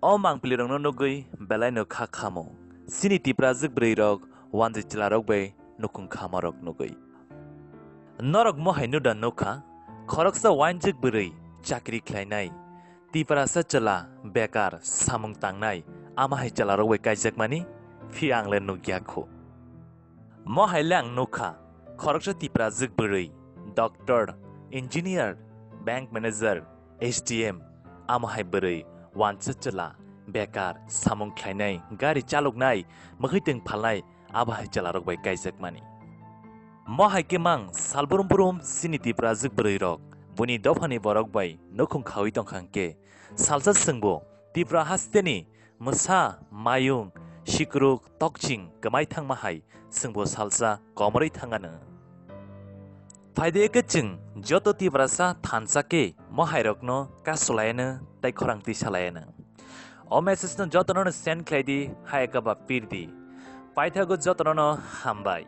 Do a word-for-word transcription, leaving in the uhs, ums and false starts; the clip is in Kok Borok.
O mangpili rokno nugwi belai no kha khamo. Chini Tiprajwk bwrwi rok wanjwi chwla rok bai nukhung khama rok nugwi. Norok mohai nuda nukha, khoroksa wanjwk bwrwi chakri khlainai, Tiprasa chwla bekar samung tangnai, ama hai chwla rok bai kaijakmani, phiya ang le nukya khu. Mohai le ang nukha, khoroksa Tiprajwk bwrwi, doctor, engineer, bank manager, S D M, ama hai bwrwi wansa chwla, bekar, samung khlainai, gari chaloknai, mwkhwitwng phalnai, abo hai chwla rok bai kaijakmani. Mohai khe mang salbrum brum chini Tiprajwk bwrwi rok, buini dophani borok bai nukhung khawi tongkha hwnkhe, salsa chwngbo Tipra hasteni mwsa, mayung, sikruk, tokching kwmai thangma hai chwngbo salsa komorwi thangano. Phaidi khe chwng joto Tiprasa thansa khe mohairokno kasolayano tei khorang tisalayano. O message no jotono send khlai di, hai khe ba pir di. Paithago jotono hambai.